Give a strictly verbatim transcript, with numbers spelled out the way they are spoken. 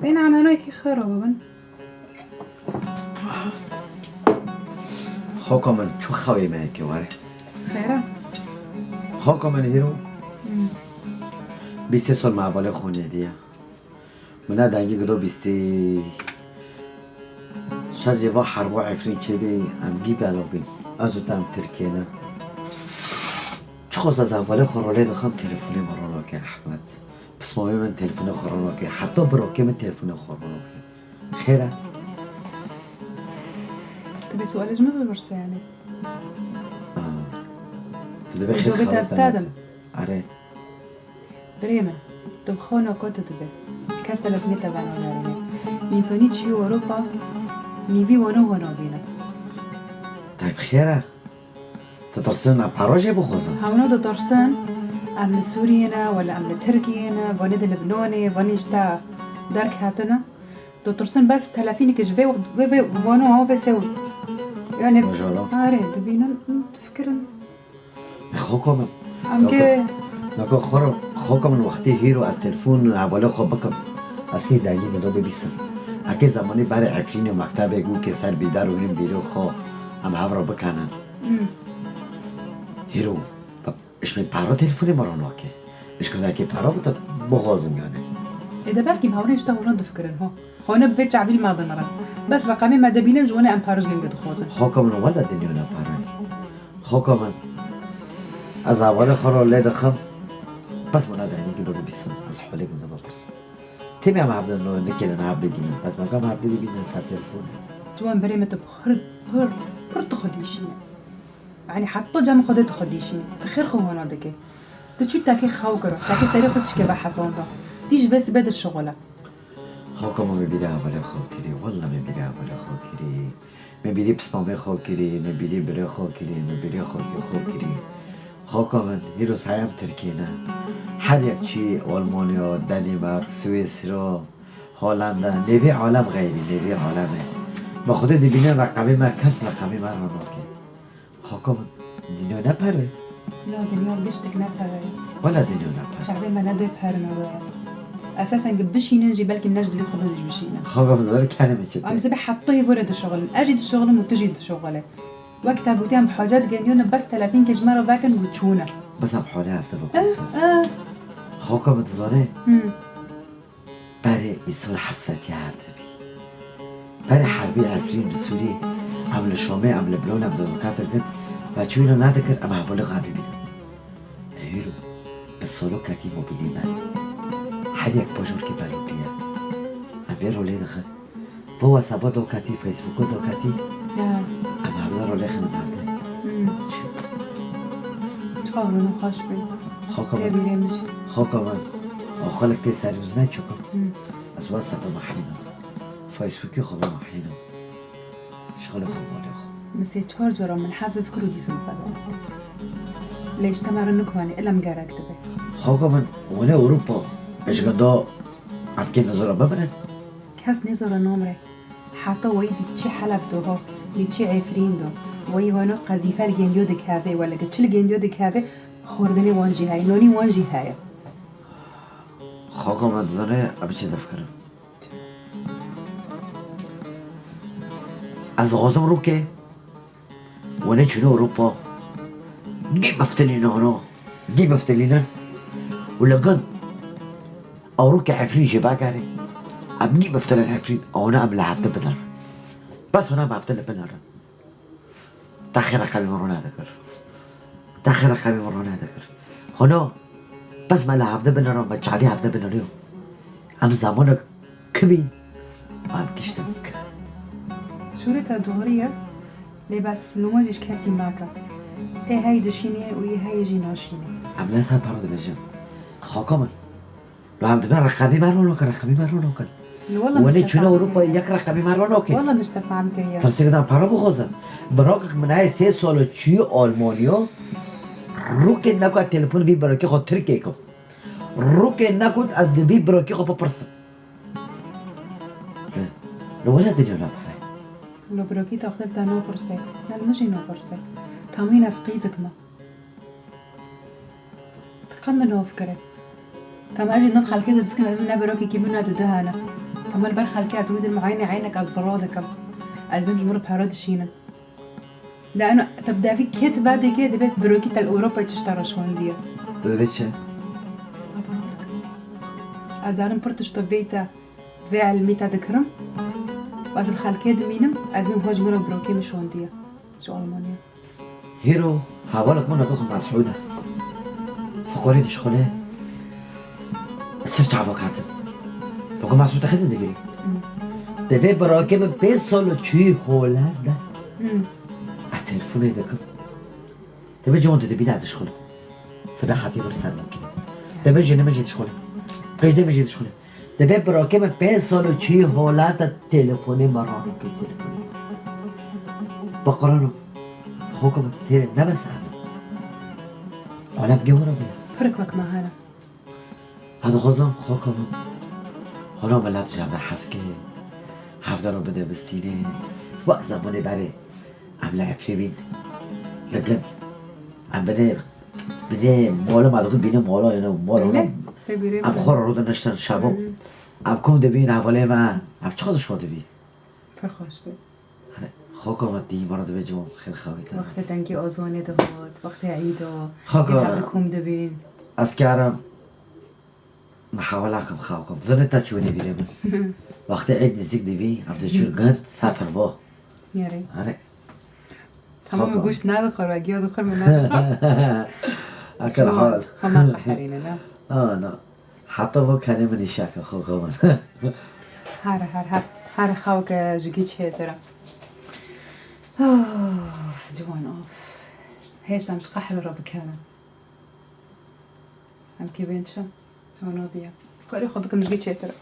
Bên ananayekî xera bibin. Xoka min, çi xewê me yekê were? Xêr e? Xoka min hîro. Hmm. Bîst sê sal me hevalê xwe nediye. Min ne dengî gido bîstî. Şer jê va herbo Efrîn çêbî, em gî belav bîn. Ez û te em Tirkiyê ne. Çiqas ez hevalê xwe rolê dixim, telefonê min ronake Ehmed. Pismamê min telefonê xwe ronake. Heta birokê min telefonê xwe ronake. Xêr e? Tu bê sualê ji min bipirse yani. Ah. Tu dibê xêr xebatê te nekin. Erê. Birê min, tu bi xwe nako tu dibê. Kes telefonê te venagerîne. Însanî çûyî Ewropa, nîvî wano wano bîne. Tayyip xêr e. Ditirsin em para jê bixwazin? Hewna ditirsin, em li Sûriyê ne, wele em li Tirkiyê ne, vanê di Libnanê, vanê ji te derg hatine. Ditirsin bes telefîneke ji vê, vê, vê wano ha vê sew. Yani, Bajara. Erê, dibînin, difikirin. Xoko min. Em Nako, ke nako xoro, xoko min wextê hîro ez telefon hevalê xwe bikim. Ez kê dengî min do bibîsim. Ekê zemanî berê Efrînê mektebê gû ke ser bîdar û hîn bîrê xwe em hev re bikenin. Hmm. Hîro, bak, ji min para telefonê min re nake. Ji kadar ke para bite, bixwazim yani. Ê de belkî hewrê ji te hûna difikirin, ho. Hûna bi vê çavîl me dinire. Bes reqemê me dibînin, ji wana em para ji genge dixwazin. Xoka min, wela dinya ne para. Xoka min. Ez hevalê xwe re lê dixim. Bes min ne dengê gido bibîsim. Ez holê gido bipirsim. Tîmê em hevde no, nikêne hevde bînin. Bes me em hevde bibînin ser telefon. Ciwan berê me tu pir, pir, pir tu xwe dîşîne. Yani heta cem xwe de tu xwe dîşîne. Tu xêr xwe wana dike. Tu çû takê xew kiro. Takê serê xwe dişkeve hesanda. Tî ji vê sibe de şixule. Xoka min, me bîrê hevalê xwe kirî. Wela me bîrê hevalê xwe kirî. Me bîrî pismamê xwe kirî, me bîrî birê xwe kirî, me bîrî xwekê xwe kirî. Xoka min, hîro sayem Tirkiyê ne. Her yek çî Almanya, Danimark, Swîsra, Hollanda, nêvê alem xeyrî, nêvê alem e. Me xwedê dibîne reqemê me, kes reqemê me re nake. Xoka min, dinya ne pere? La, dinya giştik ne pere. Wela dinya ne pere. Çavê me ne dê perin û were. Esasen ki bişînin jî belkî ne ji dilê xwe de jî bişînin. Xoka min, zor kenê min çi. Em sibe heta yê vore dişixulin. Ez jî dişixulim û tu jî dişixule. Wek te gotiyan bi hacet gendiyo ne bes telefînkê ji me re vekin û çûne. Bes em hale hevde Eh, bixwazin. eh. Xoka min dizane. Hmm. Berê îsal hesretî hev de bî. Berê herbê Efrîn li Sûrî, em li Şamê, em li Bilon, em dewlekate girt, me çûyî ne nadikir, em hevalê xwe bibînin. Hêro, bi salo ketî mobîlî me. Her yek bajorkê belopî ye. Em vê rolê dixin. Vo WhatsApp-a doketî, Facebook-a doketî. Ya. Em hevde rolê xin hevde. Hmm. Çawa ne xweş bî. Xoka min. Tê bîrê min jî. Xoka min. Ew xelk tê ser min ne çuka. Hmm. Ez WhatsApp-a mahîna. Facebook-ê xwe mahîna. Şixulê xwe balê xwe. Min sê çar cara min hezif kir û dîsa min xwe da. Lê ji te me re nikvanî, ilem gerek dibe. Xoka min, wane Ewropa, ji gunda em kê nizora bimirin. Kes nêzara namre. Heta weyî dî çi Heleb do ho, dî çi Efrîn do. Weyî wano qezîfe li gendiyo dikeve, wele ki çi li gendiyo dikeve, xwardinê wan jî heye, nonî wan jî heye. Xoka min dizane, em çi difikirin. Ez dixwazim rûkê. Wane çûne Ewropa. Dî biftilîne hano. Dî biftilînin. Û li gund Ewroke Efrîn jê vegerê. Em dî biftilin Efrîn. Ewne em li hevde binerin. Bes hona em hevde li binerin. Te xêra qebî min rû nedikir. Te xêra qebî min rû nedikir. Hona, bes me li hevde binerin, me çavî hevde binerin. Em zamanek Kibî? Ev giştin. Sûrê te doğru ye, lê bes loma jî ji kesî meke. Ê hey dişînê û yê heyê jî naşînê. Em ne ser para dibêjin. Xaka min. Lo em dibin reqemî me rû nakin, reqemî me rû nakin. Li wala Wenê çûne Ewropa yek reqemî me rû nakin. Wala min ji te fehm kiriye. Tirsê gidan para bixwazin. Birakek min heye sê sal çûyî Almanya. Rûkê neka telefon vî birakê xwe Tirkê kim. Rûkê nekut ez li vî birakê xwe bipirsim. Li, li wele dinya ne pere. Lo birokî taxtil te nopirse. Ne li min jî nopirse. Tamîn ez qîzik me. Ti qe min nov kire. Tam ez jî nav xelkê de diskim ez min ne birokî kî min ne tu du hene. Hema li ber xelkê ez rûdin muayene eynek ez bira dikim. Ez bim ji min re para dişînin. Lano te bi devî kê tu vedekê dibê birokî te li Ewropayê tişta re şondiye. Tu dibê çi? Ez zanim pir tişto vê te, vê ilmî te dikirim. Ez li xelkê dimînim, ez bim hoj min re birokê min şondiye. Ji Almanya. Hêro, hevalek min navê xwe Mesûd e. Fiqorê dişxule. Ser çavok hatin. Bako Mesûd te xetin digirî. Dibê birakê min pênc sal û çûyî Hollanda. Hmm. Ez telefonê dikim. Dibê ciwan tu dibîne dişxule. Sibê hetî vir ser min kir. Dibê jinê min jî dişxule. Qîzê min jî dişxule. Dibê birakê min pênc sal û çûyî Hollanda telefonê me ranekir telefonê. Bi Qur'an û xoka min têrê nebe ser min. Alem gewra bê. Pirik wek me hene. Ez dixwazim xoka min. Hona milet ji hevde hez ke. Hevde ro bide bistînê. Wek zemanê berê. Em li Efrînîn. Li gund. Em binê, binê mala me dikin, binê mala, yani mala Bile, me. Te bîrê Em bide. Xwe re rûdin niştin şebo. Hı hı. Em kom dibîn hevalê me. Em çiqas şo dibîn. Pir xweş bû. Hani, xoka me tî, bana dibê ciwan xêr xewî te. Wextê dengê azanê dihat, wextê îd o. Xoka. Em hevdu kom dibîn. Ez karim. Me hewala kim xew kim. Zanê te çûnê bîrê min. Wextê êd nêzîk dibî, ev diçû gund, setir bo. Yarê. Are. Tamam, Xaka. Goşt nadixwe, giya dixwe, min nadixwe. Akil Tamam, hal. Tamam, qeherîne, ne? Na, na. Heta bo kenê min îşe ke, xo xo min. Here, here, here. Here xew ke ji gî çêtir e. Of, ciwan, of. Hêşt em ji qehre re bikevin. Em kê bên çi? Ew nabiye. Ez karê xwe bikim ji gî çêtir e.